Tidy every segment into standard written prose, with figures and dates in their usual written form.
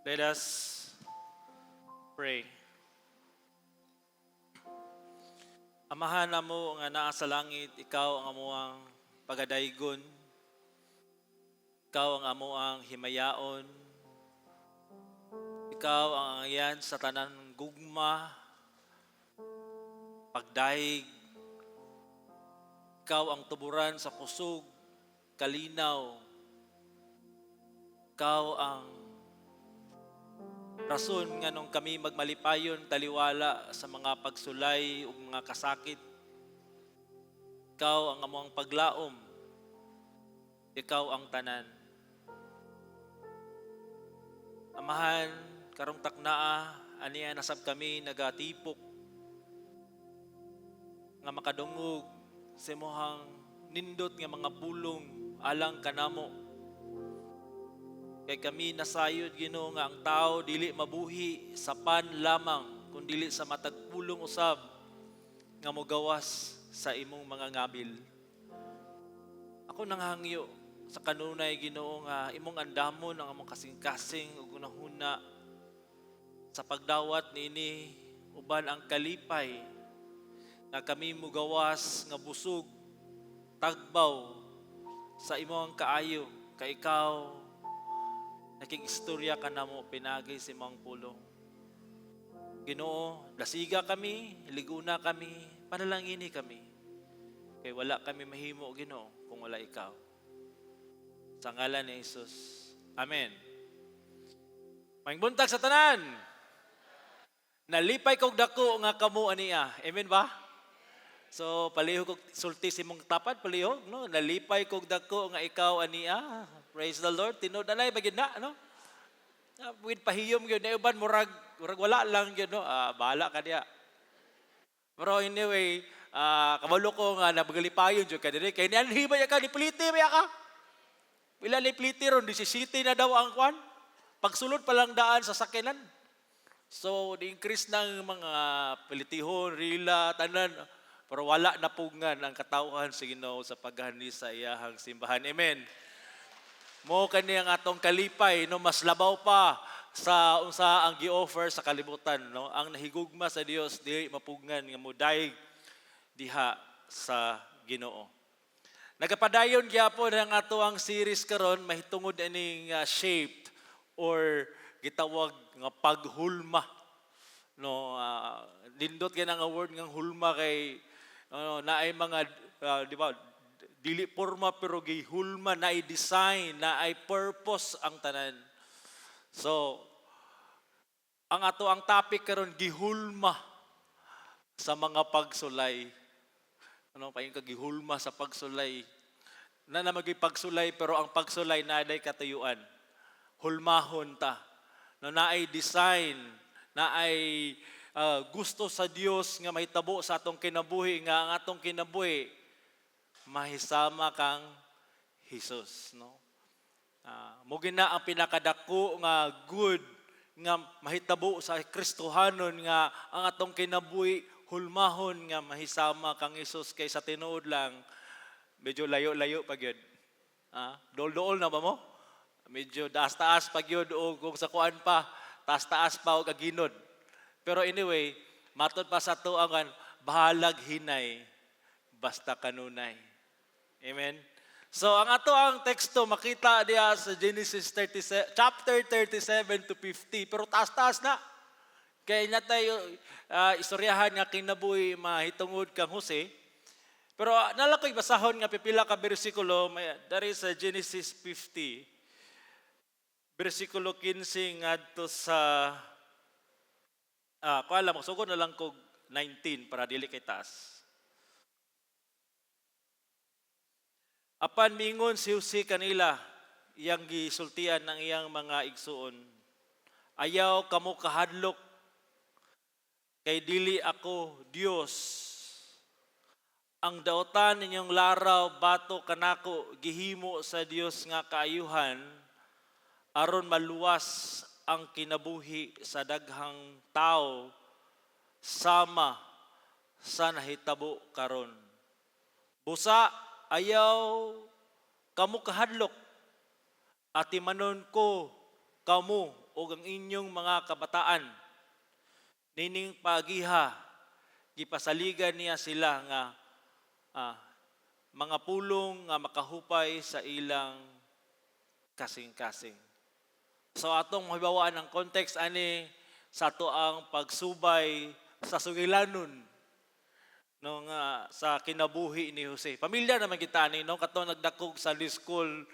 Let us pray. Amahan namo nga naa sa langit, ikaw ang amuang pagadaygon. Ikaw ang amuang himayaon. Ikaw ang angyan sa tanan gugma, pagdayeg. Ikaw ang tuburan sa kusog, kalinaw. Ikaw ang rason nganong kami magmalipayon taliwala sa mga pagsulay ug mga kasakit. Ikaw ang amuang paglaom. Ikaw ang tanan. Amahan, karong taknaa, aniya nasab kami nagatipok nga makadungog sa imong nindot nga mga pulong alang kanamo. Kay kami nasayod, Ginoo, nga ang tao dili mabuhi sa pan lamang kun dili sa matag pulong usab nga mogawas sa imong mga ngabil. Ako nanghangyo sa kanunay, Ginoo, nga imong andamon ang among kasing-kasing ug hunahuna sa pagdawat niini uban ang kalipay nga kami mugawas nga busog tagbaw sa imong kaayo, kay ikaw nakig-istorya kanamo pinagi sa imong pulong. Ginoo, dasiga kami, liguna kami, panalangini kami. Kay wala kami mahimo, Ginoo, kung wala ikaw. Sa ngalan ni Jesus. Amen. Maayong buntag sa tanan. Nalipay kog dako nga kamo aniya. Amen ba? So palihog kog sulti sa imong tapad, palihog, no? Nalipay kog dako nga ikaw aniya. Praise the Lord. Tinuod anay ba gyud na, no? With pahiyom gyud na uban, murag wala lang gyud, no. Bahala ka diya. Pero anyway, kabalo ko nga nabagalipayon jud ka diri kay nianhi ba ya ka, nipiliti ba ya ka? Pila ni pliti ron, 17 na daw ang kwan. Pagsulod pa lang daan sa sakyanan. So, di-increase ng mga pilitihon, rila, tanan. Pero wala napugngan ang katawhan sa Ginoo sa paghani sa iyahang simbahan. Amen. Mo kani ang atong kalipay, no, mas labaw pa sa unsa ang gi-offer sa kalibutan, no? Ang nahigugma sa Dios di mapugngan nga modayeg diha sa Ginoo. Nagapadayon gyapon ang ato ang series karon mahitungod ining shaped or gitawag nga paghulma, no? Nindot kay nga word nga hulma kay ano naay mga di ba, dili porma pero gihulma, naay design, naay purpose ang tanan. So ang ato ang topic karon, gihulma sa mga pagsulay. Ano pa yung kagihulma sa pagsulay na na pagsulay, pero ang pagsulay na day katuyuan, hulmahon ta, no? Naay design, naay gusto sa Dios nga mahitabo sa atong kinabuhi, nga ang atong kinabuhi mahisama kang Jesus, no? Mo gina ang pinakadako nga good nga mahitabo sa Kristohanon, nga ang atong kinabuhi hulmahon nga mahisama kang Hesus, kay sa tinuod lang medyo layo-layo pa gyud. Dool-dool na ba mo? Medyo taas-taas pa gyud o kung sa kuan pa, taas-taas pa og aginod. Pero anyway, matod pa sa tuangan, bahalag hinay basta kanunay. Amen. So ang ato ang teksto makita diya sa Genesis 37, chapter 37 to 50, pero taas-taas na. Kay na tayo istoryahan nga kinabuhi mahitungod kang Jose. Pero nala ko'y basahon nga pipila ka bersikulo may dari sa Genesis 50 bersikulo 15 ngadto sa ko alam, sugod na lang kog 19 para dili kay taas. Apan mingon si Jose kanila, iyang gisultian ng iyang mga igsuon, "Ayaw kamo kahadlok, kay dili ako Dios. Ang daotan ninyong laraw batok kanako gihimo sa Dios nga kaayuhan aron maluwas ang kinabuhi sa daghang tao sama sa nahitabo karon. Busa ayaw kamo kahadlok, atimanon ko kamo ug ang inyong mga kabataan. Nining pagiha, gipasaligan niya sila nga mga pulong nga makahupay sa ilang kasing-kasing. So atong mahibawaan ang context ani sa ato ang pagsubay sa sugilanon, no, nga sa kinabuhi ni Jose. Pamilya naman kita ani, no, katong nagdakog sa school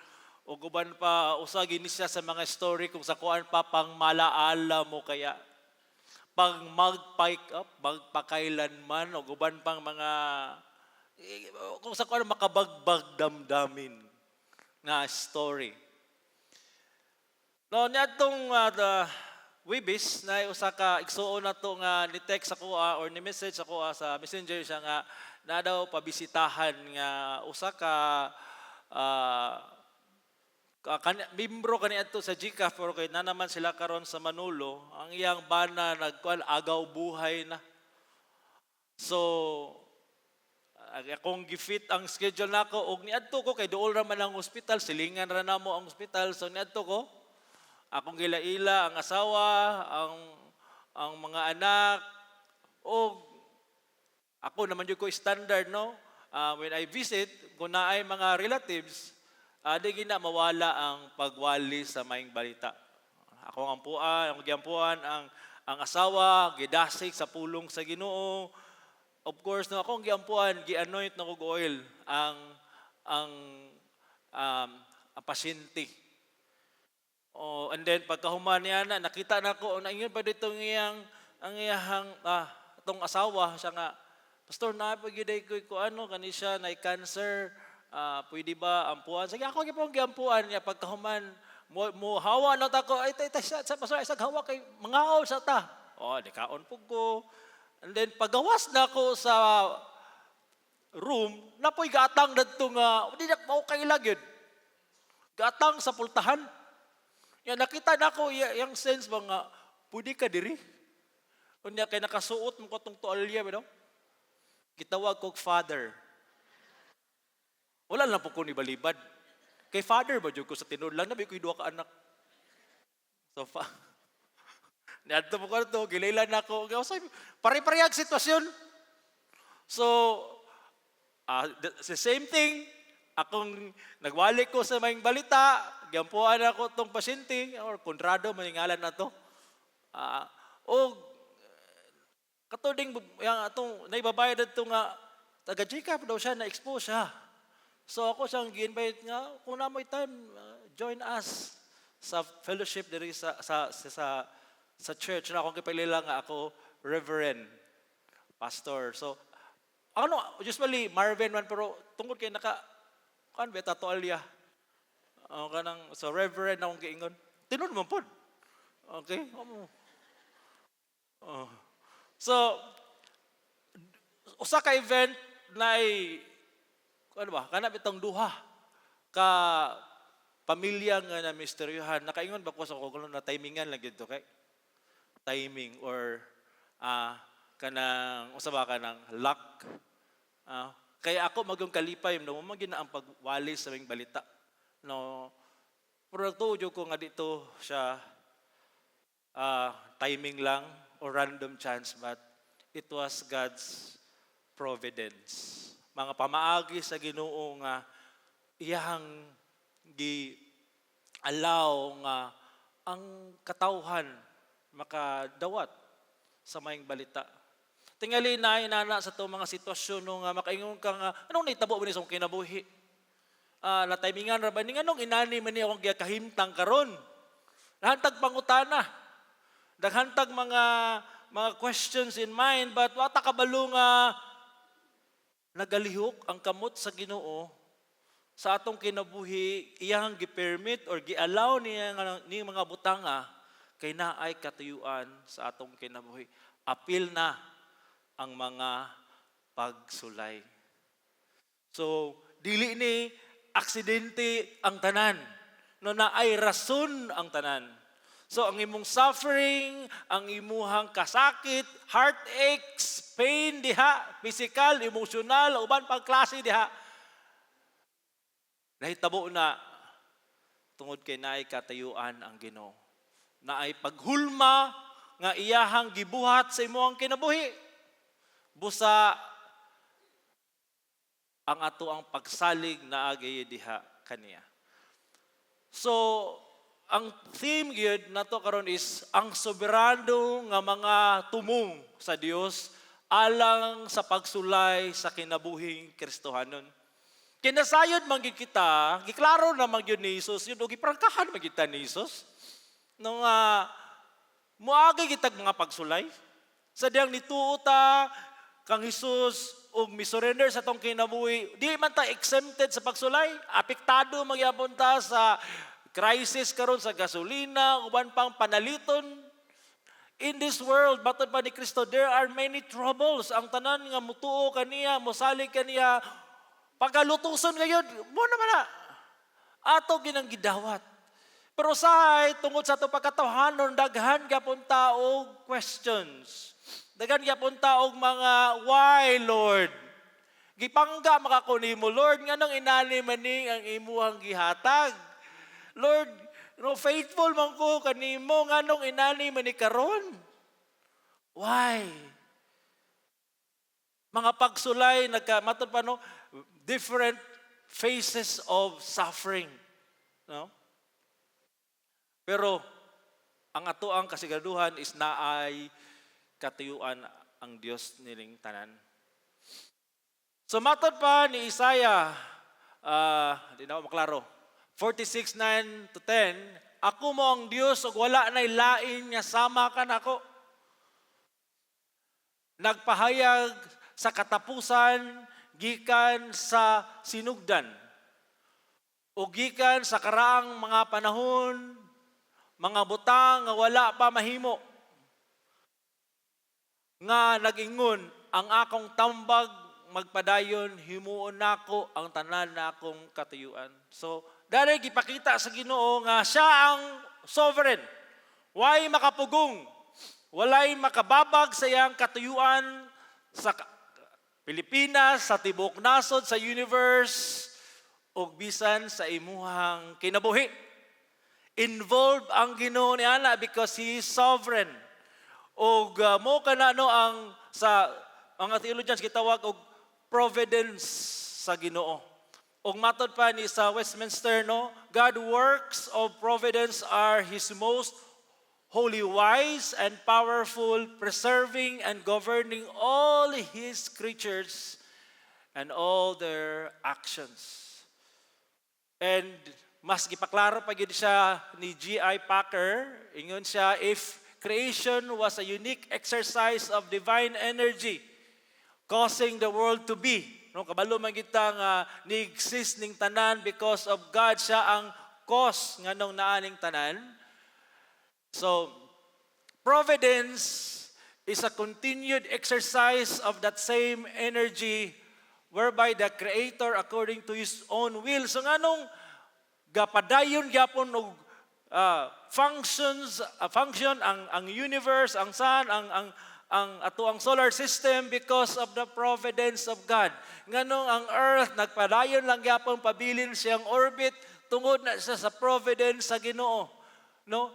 ug uban pa, usa gini siya sa mga story kung sa kuan pa, pang malaala mo kaya pang magpike up magpakailanman ug uban pang mga kung sa kuan makabagbag damdamin nga story. No, niadtong the Webes na usa ka igsuon nato nga ni text ako or ni message ako sa Messenger siya nga na daw pabisitahan nga usa ka membro kani adto sa GCAF, pero kay na naman sila karon sa Manolo. Ang iyang bana nagkuan, agaw buhay na. So akong gifit ang schedule nako og niadto ko kay duol ra man ang ospital, silingan ra namo ang ospital. So niadto ko, akong gilaila ang asawa, ang mga anak, og ako naman jud ko standard, no. When I visit, kung naay mga relatives, di gina mawala ang pagwali sa maayong balita. Ako ang ampuan, ang giampuan ang asawa, gidasig sa pulong sa Ginoo. Of course, no, akong giampuan, gi-anoint na og oil ang pasyente. Oh, and then pagkahuman niya na nakita na ko na ingon pa dito ang iyang atong asawa siya nga, "Pastor, na pa gyud ko ano kani siya na cancer, pwede ba ampuan?" Sige, ako gyud giampuan niya. Pagkahuman mo hawa na ta ko, "Ay, tay, tay, sa pastor, ay, hawa kay mangaol sa ta." Oh, di kaon pug ko. And then pagawas na ko sa room, napoy gaatang dadto nga di na okay lang yun. Gaatang sa pultahan. Ya nakita na ko yang sense ba nga pwede ka diri. Unya kay nakasuot mo katong tualya ba, no? Gitawag kog "Father." Wala lang po ko ni balibad. Kay father ba jud ko sa tinuod lang, nabi ko duha ka anak. So fa Niadto mo ko to, gilaylan na ako. Pare-parehag sitwasyon. So, the same thing, akong nagwali ko sa maayong balita, giampuan ako tong pasyente, or Conrado, maningalan na to. O, katuding, yang atong naibabayad dito nga, taga GCAP daw siya, na-expose siya. So ako siyang gi-invite nga, kung na mo'y time, join us sa fellowship diri sa church na akong gipalila nga ako reverend pastor. So ano, usually Marvin man, pero tungod kay naka kan beta tualya. Oh, kanang so reverend akong giingon. Tinuod man pod. Okay? Oh. So usa ka event na ay ano ba, kana bitong duha ka pamilya nga na misteryuhan. Nakaingon ba ko sa kung na timingan lang gid to, kay timing or kanang usa ba, kanang luck. Kaya ako magyong kalipay no mo na ang pagwali sa maayong balita, no, pero nagtuo jud ko nga dito siya timing lang or random chance, but it was God's providence, mga pamaagi sa Ginoo nga iyang gi allow nga ang katawhan makadawat sa maayong balita. Tingali na inana sa itong mga sitwasyon, no, nga makaingon ka nga anong nahitabo ba ni sa akong kinabuhi? Na timingan ra ba ni, nganong inani man ni akong gikahimtang karon? Daghan tag pangutana. Daghan tag mga questions in mind, but wa ta kabalo nga nagalihok ang kamot sa Ginoo sa atong kinabuhi, iyang gi-permit or gi-allow niya nga ni mga butanga kay naay katuyuan sa atong kinabuhi. Apil na ang mga pagsulay. So, dili ni aksidente ang tanan. No, naay rason ang tanan. So, ang imong suffering, ang imuhang kasakit, heartaches, pain diha, physical, emotional, uban pang klase diha. Nahitabo na tungod kay naay katayuan ang Ginoo. Naay paghulma nga iyahang gibuhat sa imong kinabuhi. Busa ang ato ang pagsalig naa gyud diha kaniya. So, ang theme gyud nato karon is ang soberano nga mga tumong sa Dios alang sa pagsulay sa kinabuhing Kristohanon. Kinasayod man gyud kita, giklaro na man gyud ni Jesus, yun, o giprangkahan man gyud ta ni Jesus. No nga muagi kitag mga pagsulay. Sa diyang nituo ta kang Jesus ug mi-surrender sa atong kinabuhi, di man ta exempted sa pagsulay. Apektado magyapon ta sa crisis karon sa gasolina, uban pang panaliton. In this world, matod pa ni Kristo, there are many troubles. Ang tanan nga mutuo kaniya, mosalig kaniya, pagkalutuson ngayon, mo naman na. Ato ginang gidawat. Pero usahay, tungod sa ato pagkatawhanon, daghan gyapon ta og questions. Daghan gyapon ta og mga "Why, Lord?" Gipangga makako nimo, Lord, nganong inani man ni ang imuhang gihatag? Lord, no, faithful man ko kanimo, nganong inani man ni karon? Why? Mga pagsulay nagka matod pa, no, different faces of suffering, no? Pero ang ato ang kasiguraduhan is naay katuyuan ang Dios nining tanan. So matod pa ni Isaiah, di na ako maklaro, 46:9 to 10, "Ako mo ang Dios ug wala nay lain nga sama kanako. Nagpahayag sa katapusan gikan sa sinugdan o gikan sa karaang mga panahon, mga butang nga wala pa mahimo, nga nag-ingon, 'Ang akong tambag magpadayon, himuon nako ang tanan na akong katuyuan.'" So, dali gipakita sa Ginoo nga siya ang sovereign. Way makapugong, walay makababag sa iyang katuyuan sa Pilipinas, sa tibuok nasod, sa universe, ug bisan sa imuhang kinabuhi. Involved ang Ginoo ni ana because He is sovereign. Og mo kana, no, ang sa mga theologians gitawag og providence sa Ginoo. Og matod pa ni sa Westminster, no, God works of providence are His most holy, wise and powerful, preserving and governing all His creatures and all their actions. And mas gipaklaro pa gyud siya ni G.I. Packer. Ingon siya, if creation was a unique exercise of divine energy causing the world to be, no, kabalo man kita nga ni-exist ning tanan because of God, siya ang cause nganong naa ning tanan. So, providence is a continued exercise of that same energy whereby the Creator, according to His own will. So nganong gapadayon gyapon og function ang universe, ang sun, ang ato ang solar system? Because of the providence of God. Nganong ang earth nagpadayon lang gyapon pabilin siyang orbit? Tungod na siya sa providence sa Ginoo. No?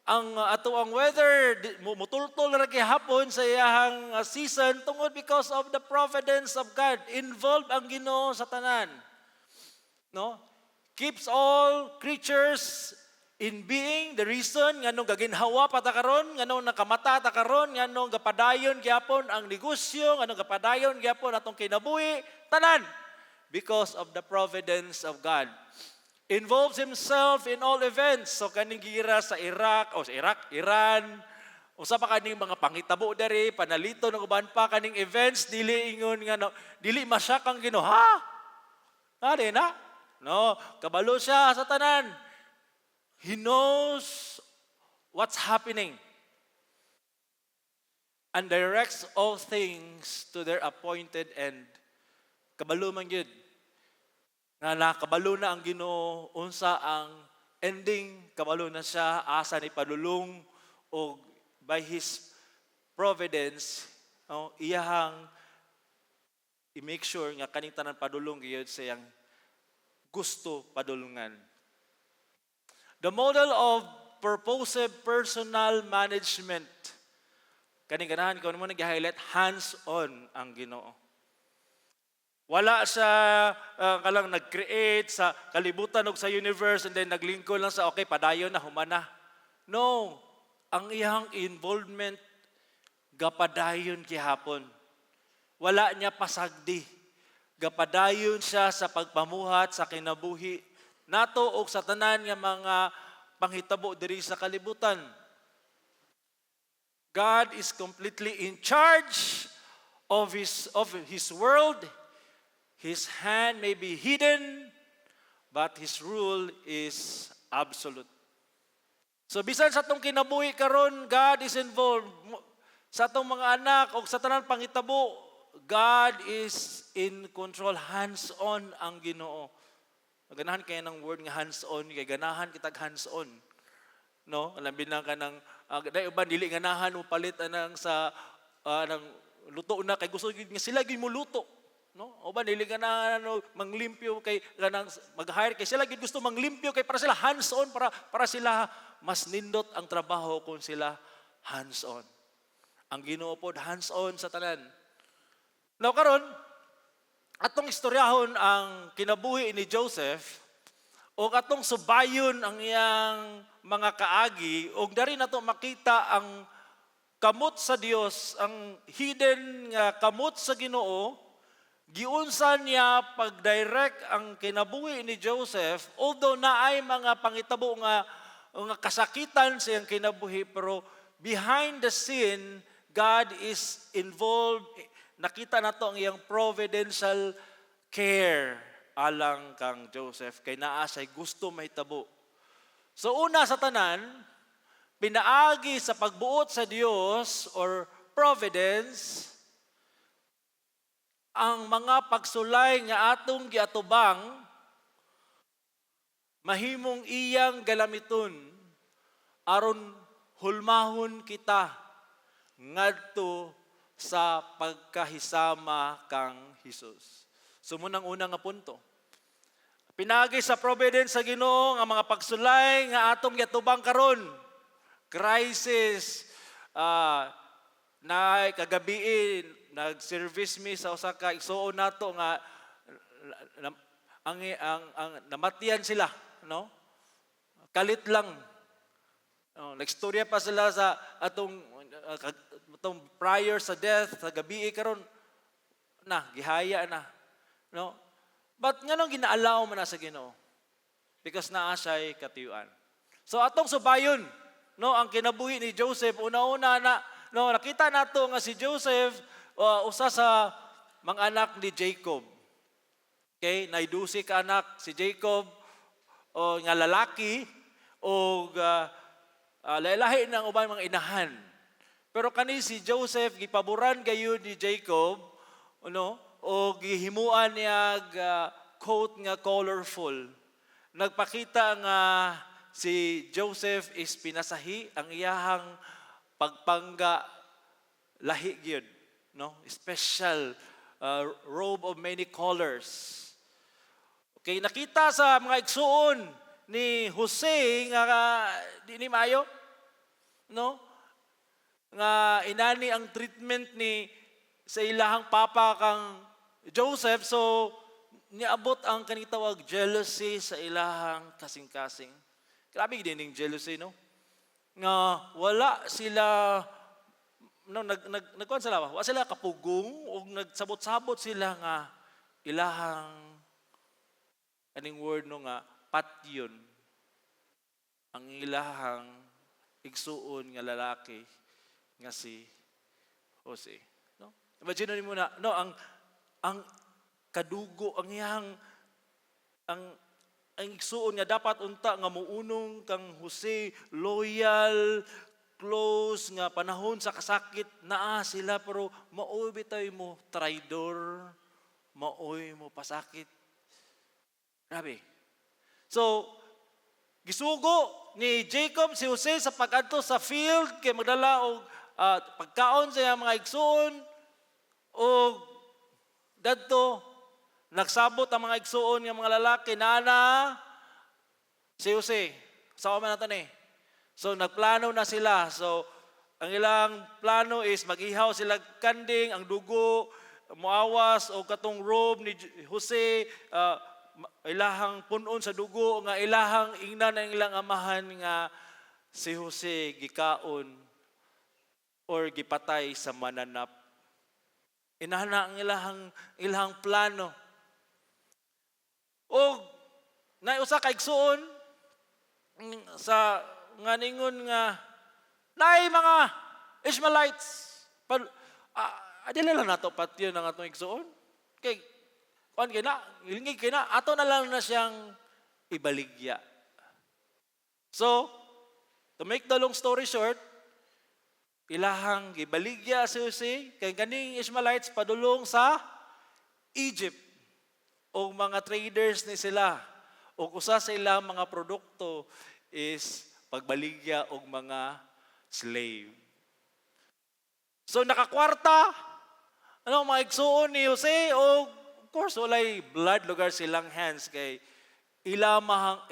Ang ato ang weather mutultol ra gihapon sa iyahang season tungod because of the providence of God. Involved ang Ginoo sa tanan. No? Keeps all creatures in being. The reason nganong gaginhawa pa ta karon, nganong nakamata ta karon, nganong gapadayon gyapon ang negosyo, nganong gapadayon gyapon atong kinabuhi, tanan because of the providence of God. Involves Himself in all events. So kaning gira sa Iraq o sa Iraq, Iran, usa pa kaning mga panghitabo diri, panalito ng uban pa kaning events, dili ingon nga no, dili ma-shock ang Ginoo. Ha? Ha, na? No, kabalo siya sa tanan. He knows what's happening and directs all things to their appointed end. Kabalo man gyud nga nakabalo na ang Ginoo unsa ang ending, kabalo na siya asa ni padulong, og by His providence, no, iyahang i-make sure nga kaning tanan padulong gyud sa iyang gusto padulungan. The model of purposive personal management. Kani ganahan ko mo nag-highlight, hands-on ang Ginoo. Wala siya kalang nag-create sa kalibutan ug sa universe and then naglingkod lang sa, "Okay, padayon na, humana." No, ang iyang involvement gapadayon gihapon. Wala niya pasagdi. Gapadayon siya sa pagpamuhat sa kinabuhi nato og sa tanan nga mga panghitabo diri sa kalibutan. God is completely in charge of his world. His hand may be hidden, but his rule is absolute. So bisan sa atong kinabuhi karon, God is involved. Sa atong mga anak o sa tanan panghitabo, God is in control. Hands-on ang Ginoo. Ganahan kaya ng word nga hands-on, kay ganahan kitag hands-on. No? Labi na ka ng dai uban dili ganahan mo palit anang sa nang luto na kay gusto gyud nga sila gyud mo luto. No? O ba dili ganahan ano manglimpyo kay ganang mag-hire kay sila gyud gusto manglimpyo kay para sila hands-on, para sila mas nindot ang trabaho kung sila hands-on. Ang Ginoo pod hands-on sa tanan. Now karon, atong istoryahon ang kinabuhi ni Joseph o atong subayon ang iyang mga kaagi ug dari nato makita ang kamot sa Dios, ang hidden nga kamot sa Ginoo, giunsa niya pag-direct ang kinabuhi ni Joseph, although naay mga pangitabo nga kasakitan sa iyang kinabuhi, pero behind the scene God is involved. Nakita nato ang iyang providential care alang kang Joseph kay naa siya'y gusto mahitabo. So una sa tanan, pinaagi sa pagbuot sa Dios or providence, ang mga pagsulay nga atong giatubang mahimong iyang galamiton aron hulmahon kita ngadto sa pagkahisama kang Hesus. So mao nang una nga punto. Pinaagi sa providence sa Ginoo, nga mga pagsulay nga atong giatubang karon. Crisis, na kagabii nag-service mi sa usa ka igsuon nato nga ang namatian sila, no? Kalit lang. Oh, nagstorya pa sila sa atong prior sa death sa gabii, karon na gihaya na, no? But nganong gina-allow man na sa Ginoo? Because naa siya'y katuyuan. So atong subayon, no, ang kinabuhi ni Joseph. Una-una na, no, nakita nato nga si Joseph usa sa mga anak ni Jacob. Okay, nay 12 ka anak si Jacob o nga lalaki o lahi ng ubang mga inahan. Pero kani si Joseph gipaboran gayud ni Jacob, ano, o gihimuan niya coat nga colorful. Nagpakita nga si Joseph is pinasahi, ang iyahang pagpangga lahi gyud, no? Special robe of many colors. Okay, nakita sa mga igsuon ni Jose nga di ni maayo, no? Nga inani ang treatment ni sa ilahang papa kang Joseph, so niabot ang kaning tawag jealousy sa ilahang kasing-kasing. Grabe din ning jealousy, no? Nga wala sila, no, nag nag nagkuan sila ba? Wala sila kapugong ug nagsabot-sabot sila nga ilahang kaning word, no, nga patyon ang ilahang igsuon nga lalaki nga si Jose, no? Imagine nimo na, no, ang kadugo, ang iyang ang igsuon nga dapat unta nga muunong kang Jose, loyal, close, nga panahon sa kasakit naa sila, pero maoy bitay mo traidor, maoy mo pasakit. Grabe. So gisugo ni Jacob si Jose sa pag-adto sa field kay magdala og pagkaon sa iyang mga igsuon, og dadto nagsabot ang mga igsuon nga mga lalaki nana si Jose sa man nato ni. So nagplano na sila. So ang ilang plano is mag-ihaw sila kanding, ang dugo muawas o katong robe ni Jose, ilahang punon sa dugo nga ilahang ingnan ang ilang amahan nga si Jose gikaon or gipatay sa mananap. Inana ang ilahang plano. O na usa ka igsuon sa nga ningon nga naay mga Ishmaelites. Dili lang nato patyon ang atong igsuon. Kay kuan kay na, ilingig kay na, ato na lang na siyang ibaligya. So, to make the long story short, ilahang gibaligya si Jose kay kaning Ishmaelites padulong sa Egypt o mga traders ni sila, o usa sa ilang mga produkto is pagbaligya og mga slave. So nakakwarta ano mga igsuon ni Jose, o of course walay blood lugar silang hands kay ilamang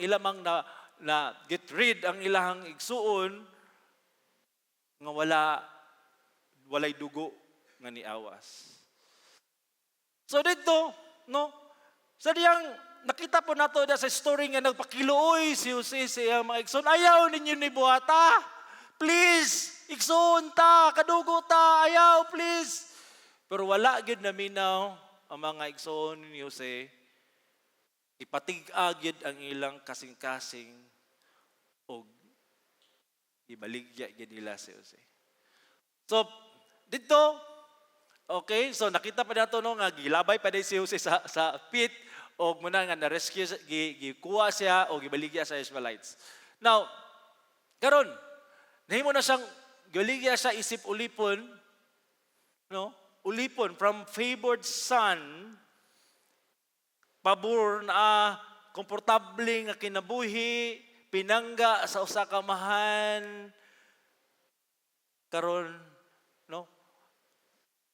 na na get rid ang ilahang igsuon nga walay dugo nga niawas. So dito, no, sa diyang nakita po nato da sa story nga nagpakiluoy si Jose sa iyang mga igsoon, "Ayaw ninyo ni buhata. Please, igsoon ta, kadugo ta, ayaw, please." Pero wala gyud naminaw ang mga igsoon ni Jose. Ipatig-a gyud ang ilang kasing-kasing og ibaligya gyud nila si Jose. So, dito, okay, so nakita pa nato, no, nga gilabay pa din si Jose sa pit og muna nga na-rescue, gikuha siya o gibaligya sa Ishmaelites. Now, karon nahimo na siyang gibaligya siya isip ulipon, no? Ulipon from favored son, pabor na komportable nga kinabuhi, pinangga sa usa ka amahan. Karon, no?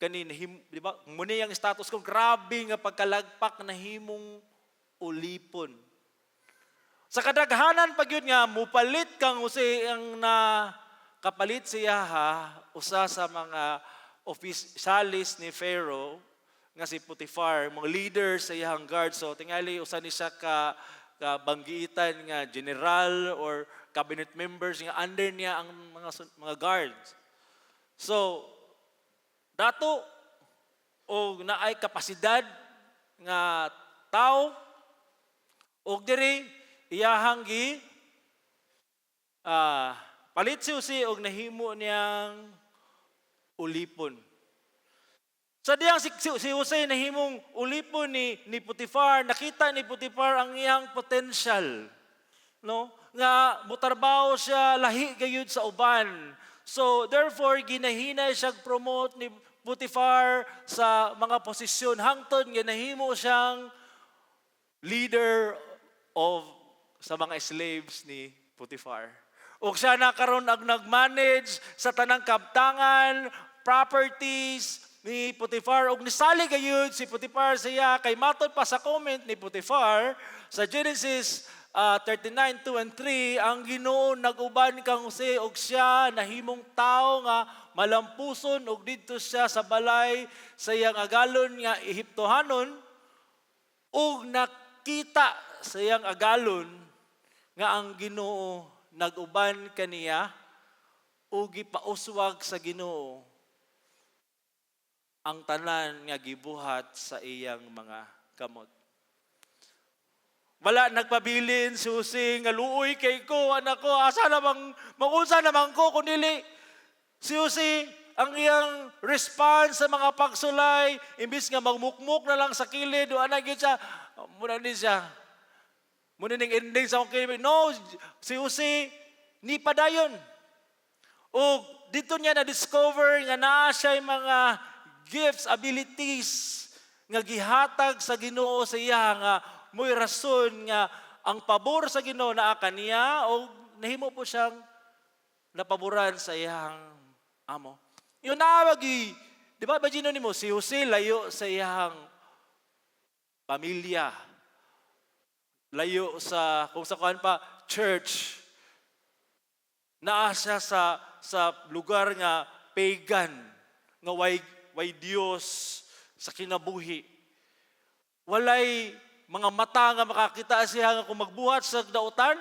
Kani nahim, di ba? Muni ang status ko, grabe nga pagkalagpak, nahimong ulipon. Sa kadaghanan pag yun nga mupalit kang Jose, ang na kapalit siya ha usa sa mga officials ni Pharaoh nga si Potiphar, mga leader sa iyang guard. So tingali usa ni siya ka banggiitan nga general or cabinet members nga under niya ang mga guards. So dato o naay kapasidad nga tao og diri iyahang gi palit si Jose og nahimo niyang ulipon. Sa diyang si Jose nahimong ulipon ni Potiphar, nakita ni Potiphar ang iyang potential. No? Nga mutrabaho siya lahi gayud sa uban. So therefore ginahinay siya promote ni Potiphar sa mga posisyon hangtod nga nahimo siyang leader of sa mga slaves ni Potiphar. Ug siya na karon ang nag-manage sa tanang kabtangan, properties ni Potiphar, ug nisali gayud si Potiphar sa iya kay matod pa sa comment ni Potiphar sa Genesis 39:2 and 3, ang Ginoo nag-uban kang Jose ug siya nahimong tao nga malampuson, ug didto siya sa balay sa iyang agalon nga Ehiptohanon, ug nakita sa iyang agalon nga ang Ginoo nag-uban kaniya ug gipauswag sa Ginoo ang tanan nga gibuhat sa iyang mga kamot. Wala nagpabilin si Jose nga luoy kay ko, anak ko, asa namang, magunsa naman ko kung dili. Si Jose, ang iyang response sa mga pagsulay, imbis nga magmukmuk na lang sa kilid, o anak yun siya, muna ni siya, muna ning ending sa akong kilid. No, si Jose, ni padayon. O dito niya na-discover nga naa siya mga gifts, abilities nga gihatag sa Ginoo sa iya nga mo'y rason nga ang pabor sa Ginoo naa kaniya o nahimo po siyang napaboran sa iyang amo. Yun na magi, di ba, imagine nimo si Jose layo sa iyang pamilya. Layo sa kung sa kuan pa church. Naa siya sa lugar nga pagan, nga way Dios sa kinabuhi. Walay mga mata nga makakita siya nga kung magbuhat sa dautan,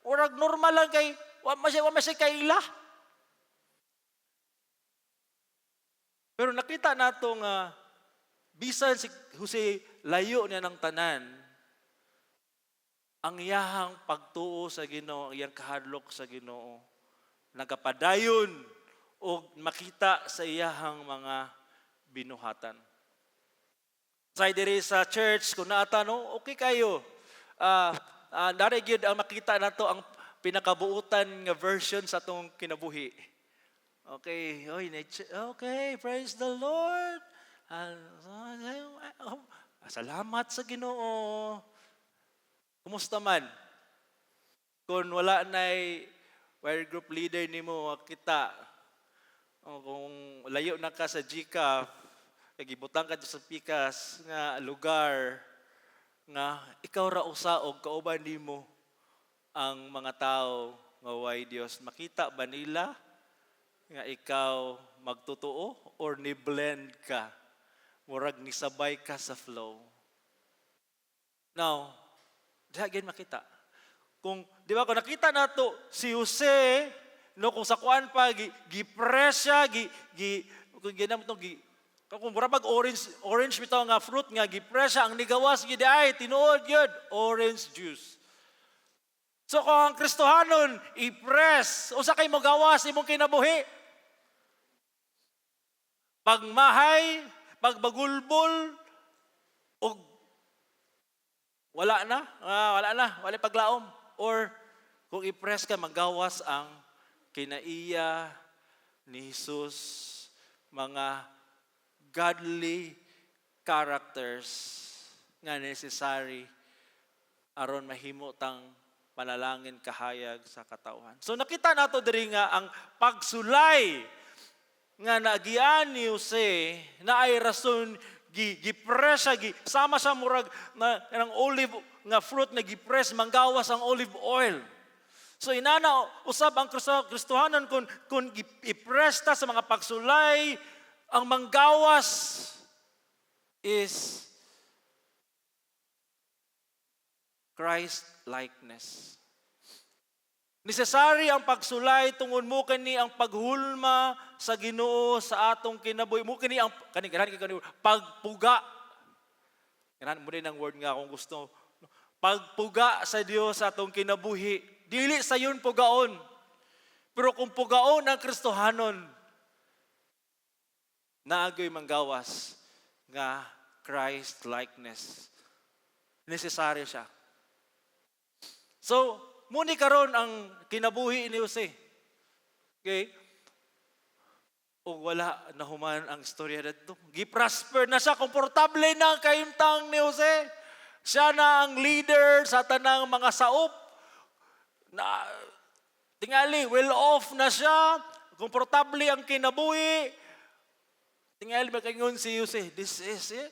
urag normal lang kay wa man siya kaila. Pero nakita nato nga bisan si Jose layo niya ng tanan, ang iyahang pagtuo sa Ginoo, ang iyang kahadlok sa Ginoo, nagapadayon o makita sa iyahang mga binuhatan. Sa diri sa church, kung naata, no, okay kayo. Dari gyud ang makita nato ang pinakabuutan nga version sa atong kinabuhi. Okay, oy, okay, praise the Lord. Salamat sa Ginoo. Kumusta man? Kung wala na'y wire group leader nimo kita, o kung layo na ka sa GCAF, kay gibutang ka sa pikas nga lugar nga ikaw ra usa og kauban nimo ang mga tao nga way Dios, makita ba nila nga ikaw magtotoo or ni blend ka, murag nisabay ka sa flow? Now, diha gyud makita kung, di ba, kung nakita nato si Jose, no, kung sa kuan pa gi gipress siya, gi gi kung ginam to, gi kung mura pag orange orange bitaw nga fruit nga gipress siya, ang nigawas gid ay tinuod gyud orange juice. So kung ang Kristohanon i-press, usa kay mogawas imong kinabuhi? Pagmahay, pagbagulbol, og wala na, wala na, wala paglaom. Or kung i-press ka, magawas ang kinaiya ni Jesus, mga godly characters nga necessary aron mahimo tang panalangin kahayag sa katawhan. So nakita nato diri nga ang pagsulay nga naagian ni Jose na ay rason gi gipress siya, gi sama sa murag na ng olive nga fruit na gipress, manggawas ang olive oil. So inana usab ang Kristohanon kung i-press ta sa mga pagsulay, ang manggawas is Christ likeness. Necessary ang pagsulay tungod mo kani ang paghulma sa Ginoo sa atong kinabuhi. Mo kani ang kani ganahan kay kani pagpuga. Ganahan mo din ang word nga kung gusto. Pagpuga sa Dios sa atong kinabuhi. Dili sayon pugaon. Pero kung pugaon ang Kristohanon, naagoy manggawas nga Christ likeness. Necessary siya. So, muni karon ang kinabuhi ni Jose. Okay? O wala nahuman ang istorya dadto. Gi-prosper na siya, komportable na ang kahimtang ni Jose. Siya na ang leader sa tanang mga saop. Na, tingali, well off na siya. Komportable ang kinabuhi. Tingali, makaingon si Jose, "This is it."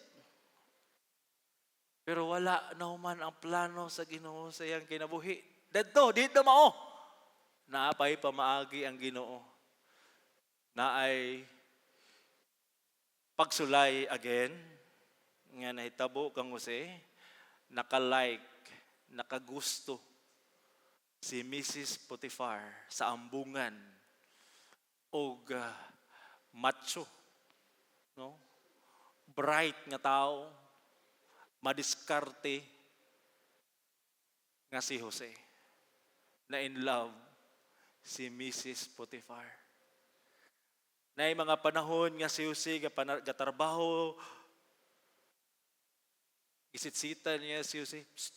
Pero wala nahuman ang plano sa Ginoo sa iyang kinabuhi. Dadto, dito mao. Naapay pamaagi ang Ginoo. Naay pagsulay again nga nahitabo kang Jose, naka-like, nakagusto si Mrs. Potiphar sa ambungan og macho, no, bright nga tao, madiskarte nga si Jose. Na in love si Mrs. Potiphar. Na mga panahon nga si Jose gatrabaho, gisitsita niya si Jose. "Psst.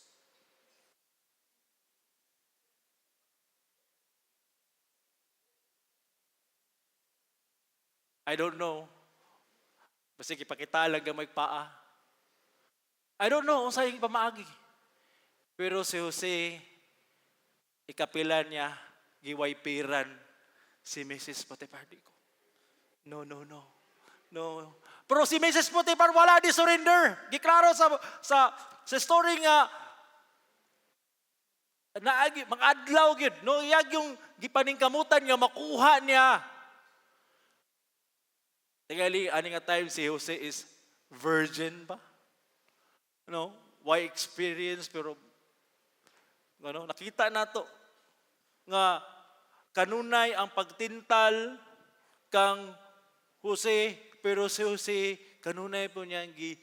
I don't know. Basta gipakita lang gamay paa. I don't know kung saan pamaagi. Pero si Jose, ikapila niya, giwaypiran si Mrs. Potiphar. Di ko. No, no, no. No. Pero si Mrs. Potiphar wala di surrender. Giklaro sa story nga naagi mga adlaw gyud, no, iyag yung gipaningkamutan nga makuha niya. Tingali, ani nga time si Jose is virgin pa. No? Why experience, pero ano, nakita nato nga kanunay ang pagtintal kang Jose, pero si Jose kanunay po niyang gi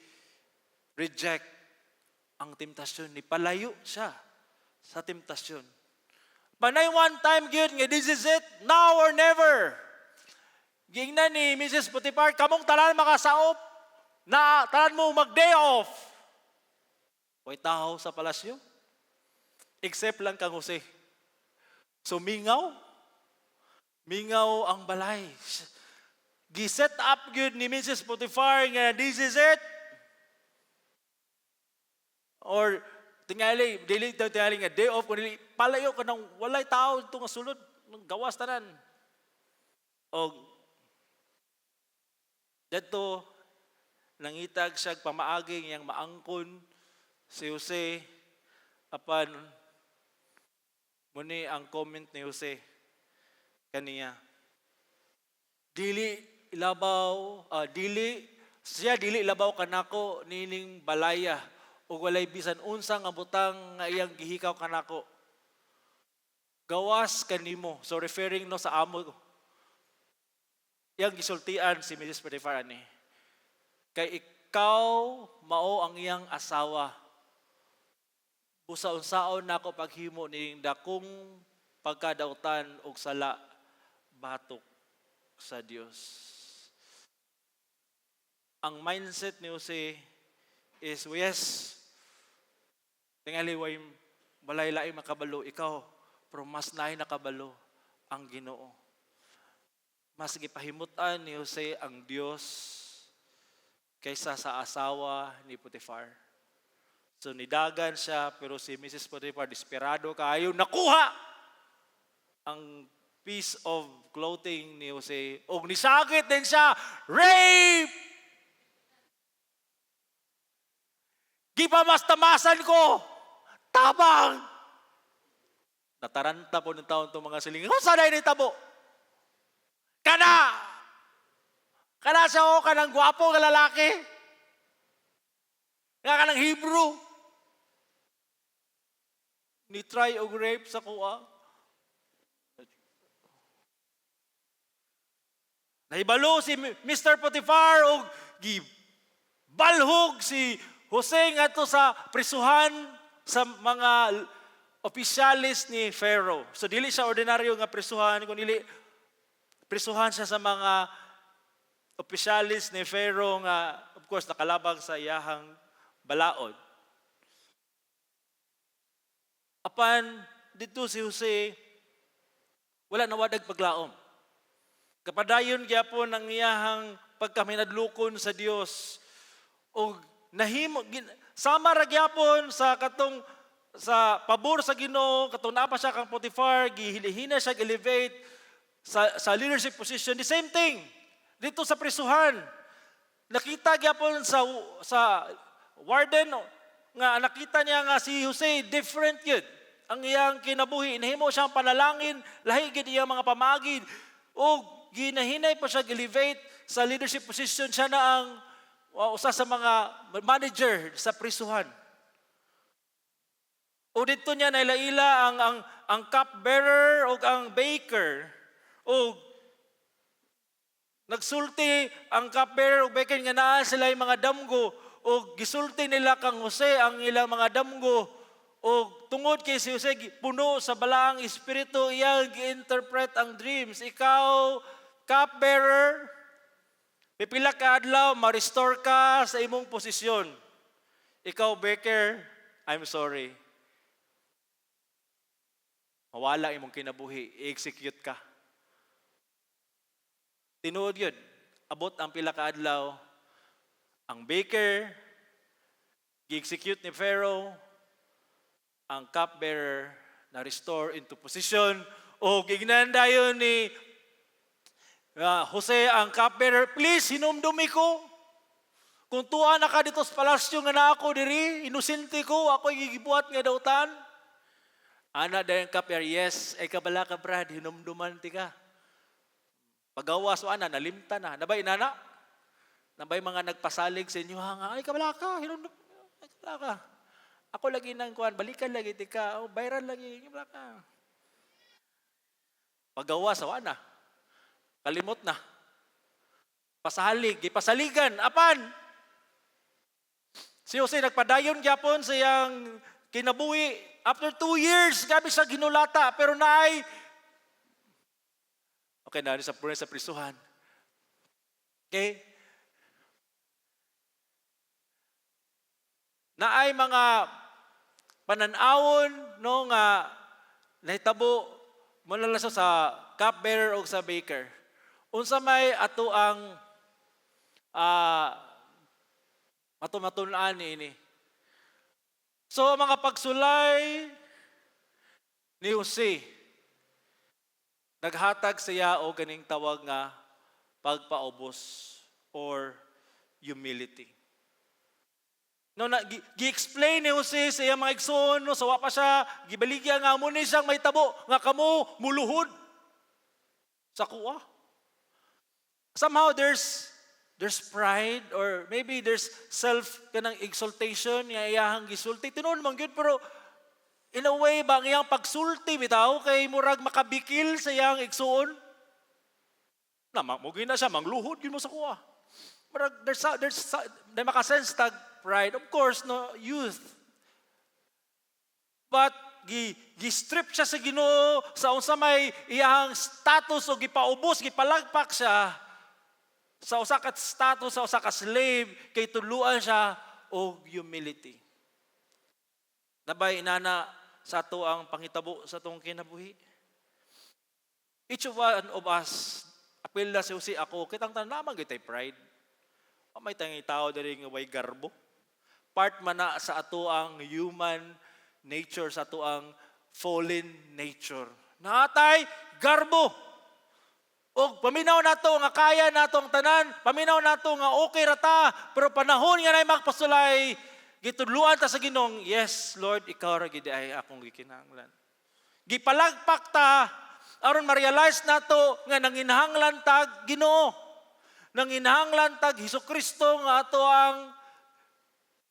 reject ang temptasyon ni palayo siya sa temptasyon. Panay one time gyud nga this is it, now or never. Giingnan ni Mrs. Potiphar, "Kamong tanan makasaop na tanan mo mag day off." Way tao sa palasyo. Except lang kang Jose. So mingaw. Mingaw ang balay. Gi-set up gyud ni Mrs. Potiphar nga this is it. Or tingali dili daw tingali nga day off, kun dili palayo ka nang walay tao dito nga sulod, gawas tanan. Og didto nangitag siya pamaagi ngayang maangkon si Jose, apan muni ang comment ni Jose kaniya. Dili labaw, dili siya dili labaw kanako nining balaya ug walay bisan unsa nga butang nga iyang gihikaw kanako. Gawas kanimo. So referring, no, sa amo. Iyang gisultian si Mrs. Potiphar ani. Kay ikaw mao ang iyang asawa. Busa unsaon nako paghimo ning dakong pagkadautan og sala batok sa Dios? Ang mindset ni Jose is, yes, tingali way balay laing makabalo ikaw, pero mas naay nakabalo, ang Ginoo. Mas gipahimutan ni Jose ang Dios kaysa sa asawa ni Potiphar. So nidagan siya, pero si Mrs. Potiphar desperado kaayo, nakuha ang piece of clothing ni Jose og nisagit din siya, rape! Gipamastamasan ko! Tabang! Nataranta po ng taon itong mga silingan. Kung saan ay nitabo? Kana! Kana siya o, kanang gwapo nga lalaki. Nga kanang Hebrew. Ni try og rape sa kuha. Nahibalo si Mr. Potiphar og gibalhog si Jose ngadto sa prisuhan sa mga opisyalis ni Pharaoh. So dili siya ordinaryo nga prisuhan, kun dili prisuhan siya sa mga opisyalis ni Pharaoh nga of course nakalabag sa iyahang balaod. Apan dito si Jose wala nawadag paglaom. Kapadayon gyapon ang iyahang pagkaminadlukon sa Dios og nahimo sama ra gyapon sa katong sa pabor sa Ginoo, katong naa pa siya kang Potiphar, gihilihina siya, elevate sa leadership position. The same thing dito sa prisuhan, nakita gyapon sa warden nga nakita niya nga si Jose different yun ang iyang kinabuhi. Nahimo siyang panalangin, lahi gid iyang mga pamagid ug ginahinay pa siya elevate sa leadership position. Siya na ang usa sa mga manager sa prisuhan. O dito niya nailaila ang cupbearer o ang baker. O nagsulti ang cupbearer ug baker nga naa sila yung mga damgo o gisulti nila kang Jose ang ilang mga damgo, o tungod kay si Jose puno sa balaang espiritu, iyang gi-interpret ang dreams. "Ikaw, cupbearer, pipila ka adlaw ma-restore ka sa imong posisyon. Ikaw, baker, I'm sorry. Mawala imong kinabuhi, i-execute ka." Tinuod yun. Abot ang pila ka adlaw, ang baker, gi-execute ni Pharaoh, ang cupbearer na restore into position, o gignan dayon ni Jose ang cupbearer, "Please, hinumdumi ko. Kung tuwa na ka dito sa palasyo nga na ako diri, inosente ko, ako gigibuhat nga dautan." Ana dayon cupbearer, "Yes, ay kabala ka, Brad, hinumduman ti ka." Pagawas o ana, nalimta na. Nabay nana? Nabay mga nagpasalig sa inyo, ha, nga, "Ay kabala ka, hinumdum, ay kabala ka. Ako lagi nang kuan, balikan lagi ti ka, oh, bayran lagi, kabala ka." Pagawas o ana, kalimot na. Pasalig, gipasaligan, apan. Si Jose nagpadayon gyapon sa iyang kinabuhi. After 2 years, gabi sa ginulata, pero naay okay na sa prisuhan. Okay? Naay mga pananawon, no, nga nahitabo mula sa cupbearer o sa baker. Unsa may ato ang ato matun-an ini? So mga pagsulay ni Jose naghatag siya og ganing tawag nga pagpaubos or humility. No, na gi-explain ni Jose sa iyang mga igsoon, no, sa wa pa siya gibaligya nga mo ni siyang mahitabo nga kamo muluhod sa kuha. Somehow there's pride or maybe there's self kanang exaltation nga iyahang gisulti. Tinuod man gyud, pero in a way ba ang iyang pagsulti bitaw kay murag makabikil sa iyang igsuon. Na mo na siya mangluhod gyud mo sa kuha. Murag there's makasense tag pride. Of course, no, youth. But gi strip siya sa Ginoo sa unsa may iyang status o gipaubos, gipalagpak siya sa usa ka status sa usa ka slave kay tuluan siya og humility. Nabay inana sa ato ang panghitabo sa atong kinabuhi? Each of one of us, apil na si Jose, ako, kitang tanan naman gyud pride. Wa may tanging tao diri nga way garbo. Part man na sa ato ang human nature, sa ato ang fallen nature. Natay garbo. Og paminaw nato nga kaya nato ang tanan, paminaw nato nga okay ra ta, pero panahon nga nay magpasulay, gitudluan ta sa Ginoong, "Yes, Lord, ikaw ra gid ay akong gikinahanglan." Gipalagpak ta aron ma-realize nato nga nanginahanglan tag Ginoo. Nanginahanglan tag Hesukristo nga ato ang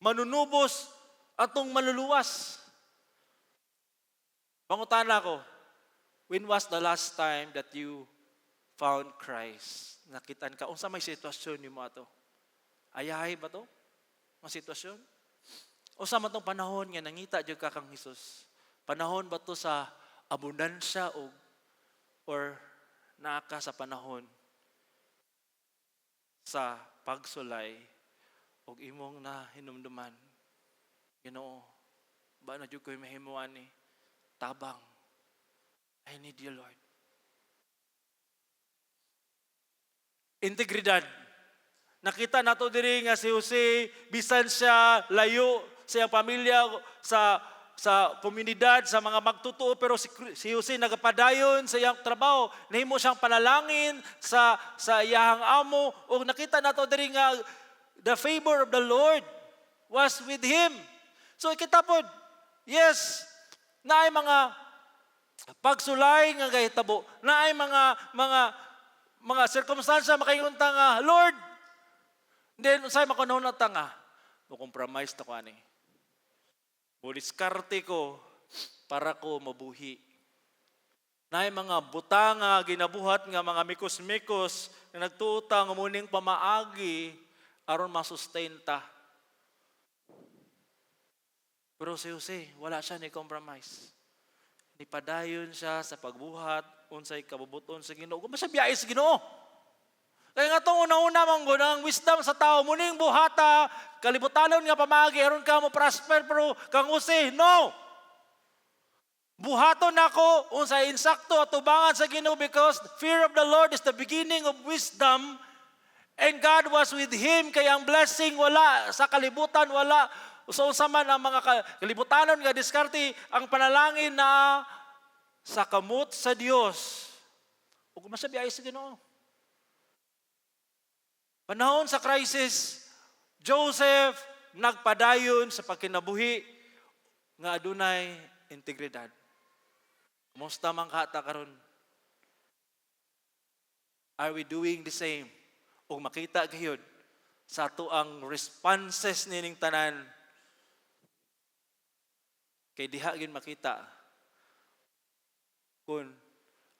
manunubos, atong maluluwas. Pangutana ko, when was the last time that you found Christ? Nakitaan ka, unsa may sitwasyon nimo ato? Ayahay ba to? Mga sitwasyon? Unsa man tong panahon nga nangita jud ka kang Hesus? Panahon ba to sa abundansya o or naa ka sa panahon sa pagsulay og imong nahinumduman, "Ginoo, ba na jud ko'y mahimo ani? Tabang. I need you, Lord." Integridad. Nakita nato diri nga si Jose, bisan siya layo sa iyang pamilya, sa komunidad, sa mga magtotoo, pero si Jose nagapadayon sa iyang trabaho. Nahimo siyang panalangin sa iyang amo ug nakita nato diri nga the favor of the Lord was with him. So kita pod, yes, naay mga pagsulay nga gahitabo, naay mga sirkumstansya makaingon ta nga, "Lord," then unsay makunahon ta nga, "Mo compromise ta ko ani. Mo diskarte ko para ko mabuhi." Naay mga butanga ginabuhat nga mga mikos-mikos nga nagtuo ta nga muning pamaagi aron ma-sustain ta. Pero si Jose, wala siya ni compromise. Nipadayon siya sa pagbuhat unsay kabubuton sa Ginoo. Kung siya biyahe sa Ginoo. Kaya nga itong una-una man gud, ang wisdom sa tao, muning buhata, kalibutanon nga pamagi, aron ka mo prosper, pero kang Jose, no! Buhaton nako unsay insakto atubangan sa Ginoo because fear of the Lord is the beginning of wisdom and God was with him, kaya ang blessing wala sa kalibutan, wala so unsa man ang mga kalibutanon nga diskarte. Ang panalangin na sa kamot sa Dios ug masabi ay sa Ginoo. Panahon sa crisis, Joseph nagpadayon sa pagkinabuhi nga adunay integridad. Kumusta man ka ta karon? Are we doing the same? O makita gayud sa ato ang responses nining tanan, kay diha gyud makita kung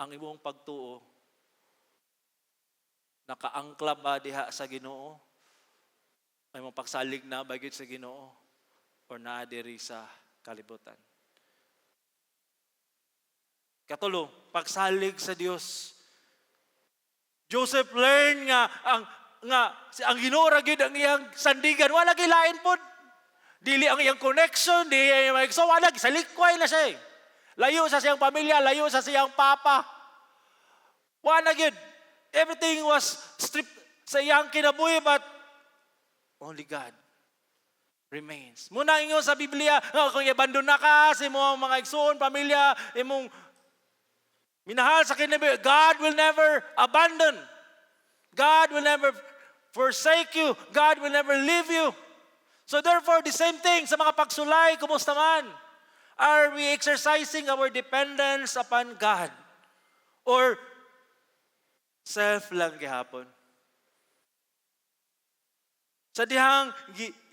ang imong pagtuo nakaangkla ba diha sa Ginoo, ay imong pagsalig na ba gyud sa Ginoo or naa diri sa kalibutan. Katulo, pagsalig sa Dios. Joseph learned nga ang Ginoo ra gyud ang iyang sandigan, wala gyud lain pod. Dili ang iyang connection, di iyang so wala salikway na siya eh. Layo sa siyang pamilya, layo sa siyang papa. Wala gyud. Everything was stripped sa iyang kinabuhi, but only God remains. Mao na ingon sa Biblia, nga kung i-abandon na ka sa imong mga igsoon, pamilya, imong minahal sa kinabuhi, God will never abandon. God will never forsake you. God will never leave you. So therefore, the same thing sa mga pagsulay, kumusta man? Are we exercising our dependence upon God? Or self lang gihapon? Sa dihang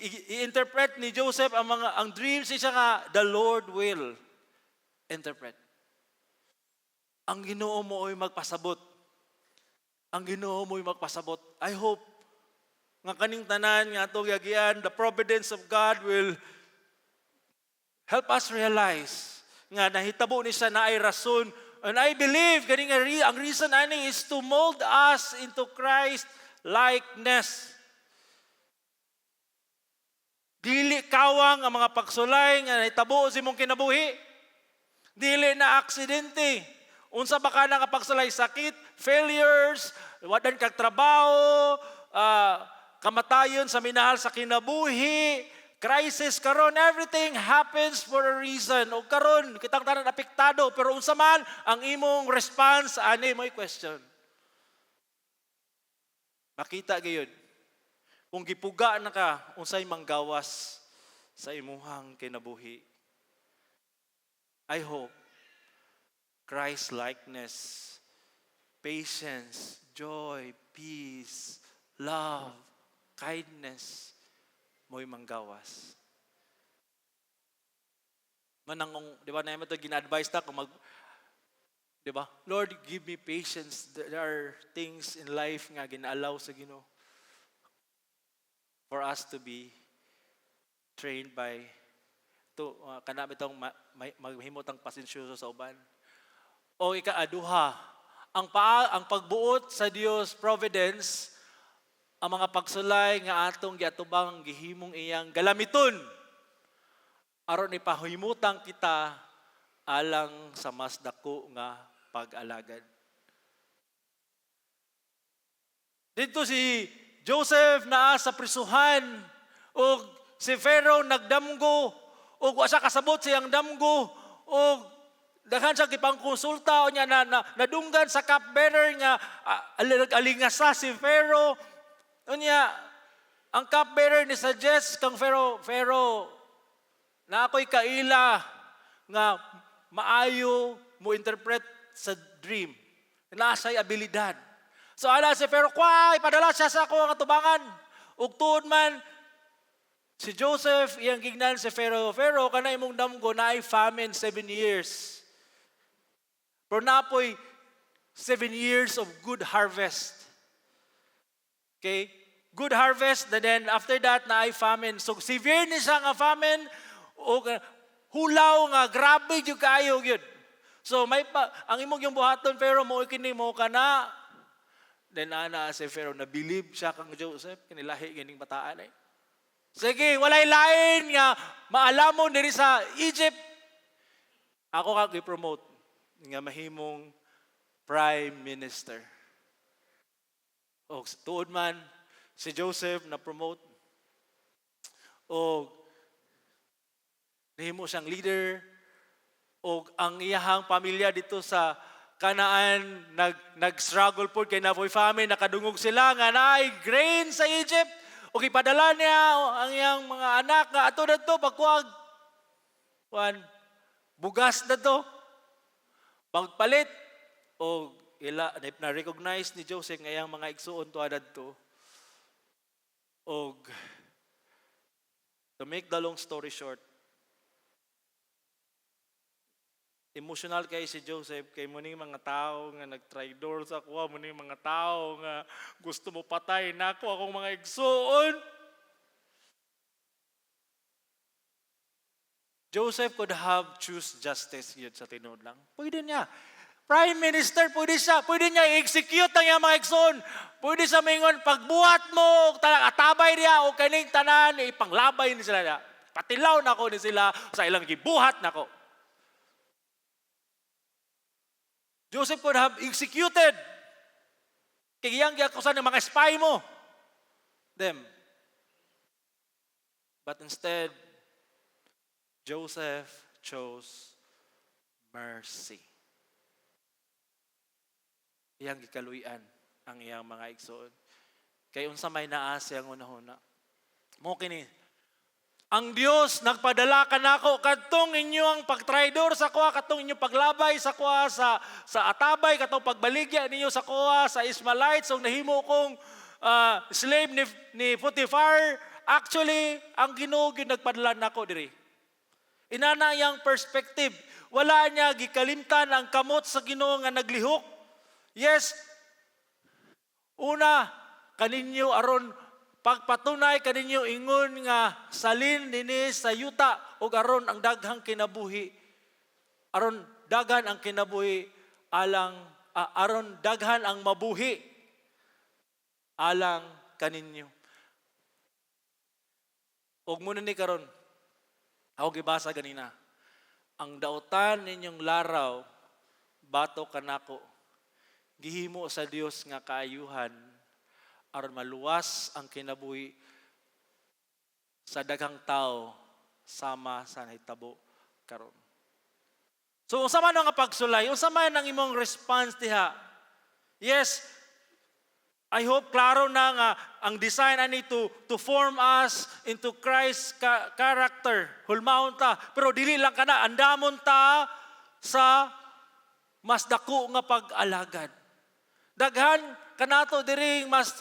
i-interpret ni Joseph ang dreams siya nga the Lord will interpret. Ang Ginoo mo ay magpasabot. Ang Ginoo mo ay magpasabot. I hope nga kaning tanan nga atong giagian, the providence of God will help us realize nga nahitabo ni siya naay rason. And I believe kani nga ang reason ani is to mold us into Christ likeness. Dili kawang ang mga pagsulay nga nahitabo sa imong kinabuhi. Dili na aksidente. Unsa ba ka nga pagsulay? Sakit, failures, wadan kag trabaho, kamatayon sa minahal sa kinabuhi, crisis karon, everything happens for a reason. O karon kitang tanan apektado, pero unsa man ang imong response ani, mo'y question. Makita gayud kung gipuga na ka, unsay manggawas sa imuhang kinabuhi. I hope Christ likeness, patience, joy, peace, love, kindness mo'y manggawas. Manang, di ba, na ito gina-advise ta kung mag, di ba? "Lord, give me patience." There are things in life nga gina-allow sa Ginoo for us to be trained by to kana bitong maghimo tang pasensyoso sa uban. O ikaaduha, ang pagbuot sa Dios, providence, ang mga pagsulay nga atong giatubang, gihimong iyang galamiton aron ipahimutang kita alang sa mas dako nga pag-alagad. Dito si Joseph naa sa prisuhan ug si Pharaoh nagdamgo ug wa siya kasabot siyang damgo, ug daghan siya gipangkonsulta unya na nadunggan sa cupbearer nga alingasa si Pharaoh. Unya ang cupbearer ni suggest kang Pharaoh, "Pharaoh, na ako'y kaila nga maayo mo interpret sa dream. Naa siya'y abilidad." So ala si Pharaoh, "Kway, padala siya sa ako ang atubangan." Ug tuod man, si Joseph, iyang gignan si Pharaoh, "Pharaoh, kana imong damgo, naay famine 7 years. Pero napoy 7 years of good harvest." Okay? Good harvest, and then after that, naay famine. So severe ni siya nga famine, o hulaw nga grabe jud kaayo gyud. So may pa, ang imong yung buhaton, pero mo kini mo kana. Then ana si Pharaoh, nabilib siya kang Joseph, kinilahi gining bataan eh. "Sige, walay lain nga maalamon diri sa Egypt. Ako kag i-promote nga mahimong prime minister." O tuod man si Joseph na promote o nahimo siyang leader, o ang iyahang pamilya dito sa Canaan nag-struggle po kay napoy famine. Nakadungog sila nga naay grain sa Egypt, o gipadala niya ang iyang mga anak nga ato dadto pagkuag kuan bugas dadto. Pagpalit o ila na recognize ni Joseph nga iyang mga igsuon tuwa dadto. Og to make the long story short, emotional kay si Joseph kay muning mga tao nga nagtraidor sa kuha, muning mga tao nga gusto mo patay nako akong mga igsuon. Joseph could have choose justice yun sa tinuod lang. Pwede niya. Prime Minister, pwede siya. Pwede niya i-execute ang iyang mga igsoon. Pwede siya mingon, pagbuhat mo, atabay niya, o kaning tanan, ipanglabay ni sila niya. Patilaw na ko ni sila sa ilang gibuhat nako. Joseph could have executed. Kay iyang giakusan ng mga spy mo. Them. But instead, Joseph chose mercy. Iyang gikaluy-an ang iyang mga igsoon. Kay unsa may naa siyang hunahuna. Mo kini ang Dios nagpadala kanako kadtong inyo ang pagtraidor sa kuha, katong inyong paglabay sa kuha sa atabay, katong pagbaligya ninyo sa kuha sa Ishmaelites ug nahimo kong slave ni Potiphar. Actually, ang Ginoo gyud nagpadala nako diri. Inana iyang perspective. Wala niya gikalimtan ang kamot sa Ginoo nga naglihok. Yes, una kaninyo aron pagpatunay kaninyo ingon nga salin nini sa yuta ug aron ang daghang kinabuhi, aron daghan ang kinabuhi alang aron daghan ang mabuhi alang kaninyo. Ug muna ni karon ako gibasa ganina, ang dautan ninyong laraw batok kanako gihimo sa Dios nga kaayuhan aron maluwas ang kinabuhi sa daghang tao sama sa nahitabo karon. So unsa man ang pagsulay, unsa man ang imong response diha? Yes, I hope klaro na nga ang design ani to form us into Christ's character. Hulmaon ta, pero dili lang kana, andamon ta sa mas dako nga pag-alagad. Daghan kanato diri mas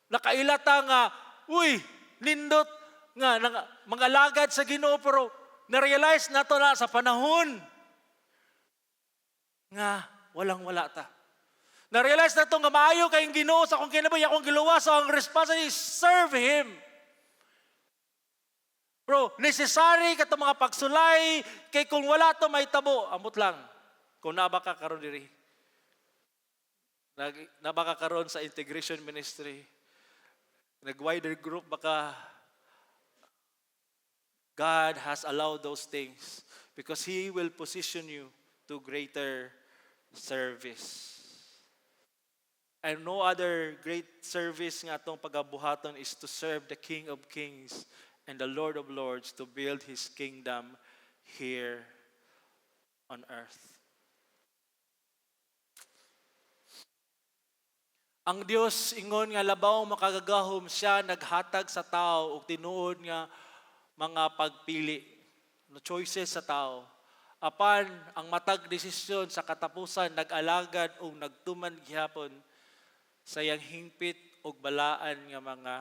nakaila ta nga, uy, nindot nga mga alagad sa Ginoo, pero na-realize nato na sa panahon nga walang wala ta. Na-realize nato nga maayo kayong Ginoo sa akong kinabuhi, akong giluwas, so ang response is serve Him. Bro, necessary kato mga pagsulay kay kung wala to mahitabo, amot lang. Kung naba ka karon diri. Naba ka karon sa integration ministry. Nag-wider group baka. God has allowed those things because He will position you to greater service. And no other great service nga atong pagabuhaton is to serve the King of Kings and the Lord of Lords, to build His kingdom here on earth. Ang Dios ingon nga labaw makagagahom, siya naghatag sa tao og tinuod nga mga pagpili, no choices sa tao. Apan ang matag desisyon sa katapusan nag-alagad o nagtuman gihapon sa iyang hingpit og balaan nga mga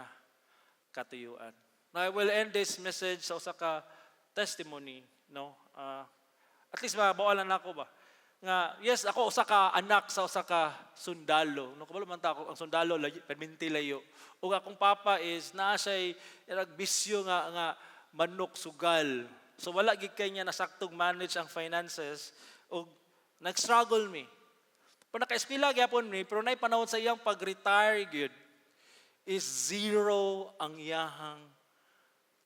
katuyuan. Now I will end this message sa usa ka testimony, no? At least mabawalan nako ba? Nga yes, ako usa ka anak sa usa ka sundalo. No, kabalo man ta ako ang sundalo layo, perminti layo. Ug akong papa is naa siya'y nagbisyo nga manok, sugal. So wala gid kay niya nasaktog manage ang finances ug nag-struggle mi. Pero naka-eskwela gyapon mi, pero nay panahon sa iyang pag-retire gyud is zero ang iyahang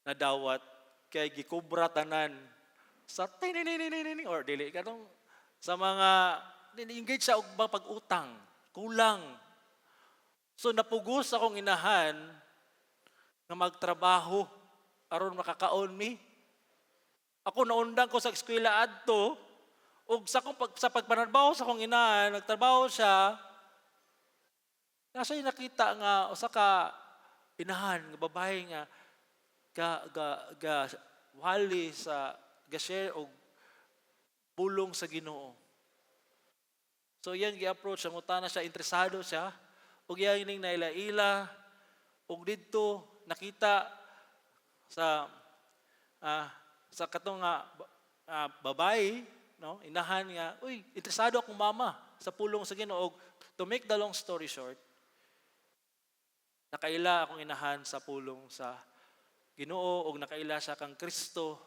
nadawat kay gikobra tanan sa tinininininin or dili katong sa mga engage sa og pag-utang, kulang. So napugos akong inahan nga magtrabaho aron makakaon mi. Ako naundang ko sa eskwela adto ug sa pagpanarbaho sa akong inahan, nagtrabaho siya. Nasa nakita nga usa ka inahan nga babae nga ga ga ga wali sa ga share og pulong sa Ginoo. So iyang gi-approach, ang siya, interesado siya. Ug iyang ning naila-ila, ug didto nakita sa katong nga babae, no, inahan nga, "Uy, interesado akong mama sa pulong sa Ginoo." Og to make the long story short, nakaila akong inahan sa pulong sa Ginoo ug nakaila siya kang Kristo.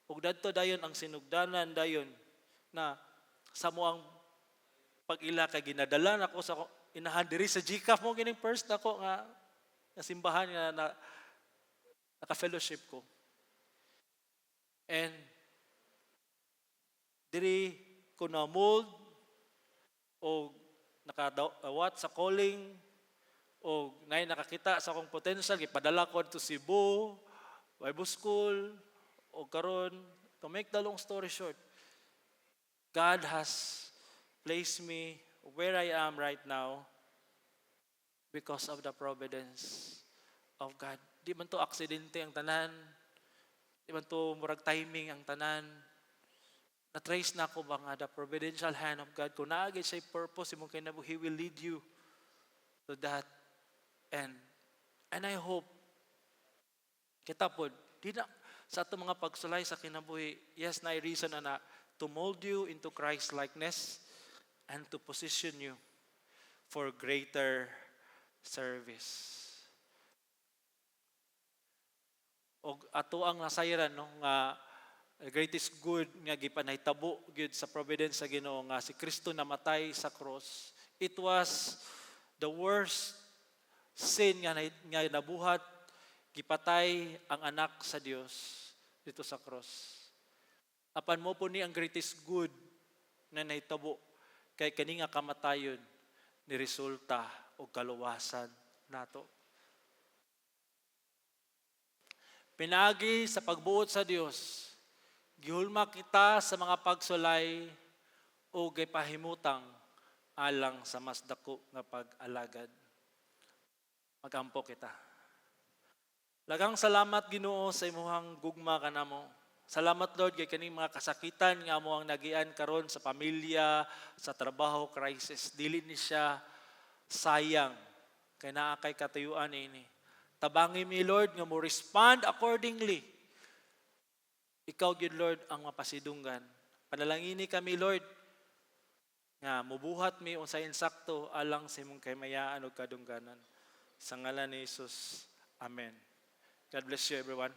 Ug dadto dayon ang sinugdanan dayon na sa mo ang pag-ila kay ginadala nako sa inahan diri sa GCAF mo gining first nako nga simbahan nga na naka-fellowship ko. And diri ko na mold o nakadawat sa calling o nay nakakita sa akong potential, gipadala ko to Cebu Bible School. O karon, to make the long story short, God has placed me where I am right now because of the providence of God. Di man to aksidente ang tanan. Di man to murag timing ang tanan. Na-trace na ako ba nga the providential hand of God. Kung naa gyud siya'y purpose imong kinabuhi, He will lead you to that end. And I hope kita pod, di na sa atong mga pagsulay sa kinabuhi, yes, na reason na to mold you into Christ likeness and to position you for greater service. Og ato ang nasayran, no, nga the greatest good nga gipanahitabo gyud sa providence sa Ginoo nga si Kristo namatay sa cross. It was the worst sin nga nabuhat, gipatay ang anak sa Dios dito sa cross. Apan mao pod ni ang greatest good na nahitabo kay kani nga kamatayon ni resulta og kaluwasan nato. Pinaagi sa pagbuot sa Dios, gihulma kita sa mga pagsulay o gipahimutang alang sa mas dako nga pag-alagad. Magampo kita. Daghang salamat, Ginoo, sa imuhang gugma kanamo. Salamat, Lord, kay kaning mga kasakitan nga amo ang nagian karon sa pamilya, sa trabaho, crisis, dili ni siya sayang kay naa kay katuyuan ini. Tabangi mi, Lord, nga mo respond accordingly. Ikaw gyud, Lord, ang mapasidunggan. Panalangini kami, Lord, nga mubuhat mi unsay insakto alang sa imong kahimayaan ug kadungganan. Sa ngalan ni Jesus. Amen. God bless you, everyone.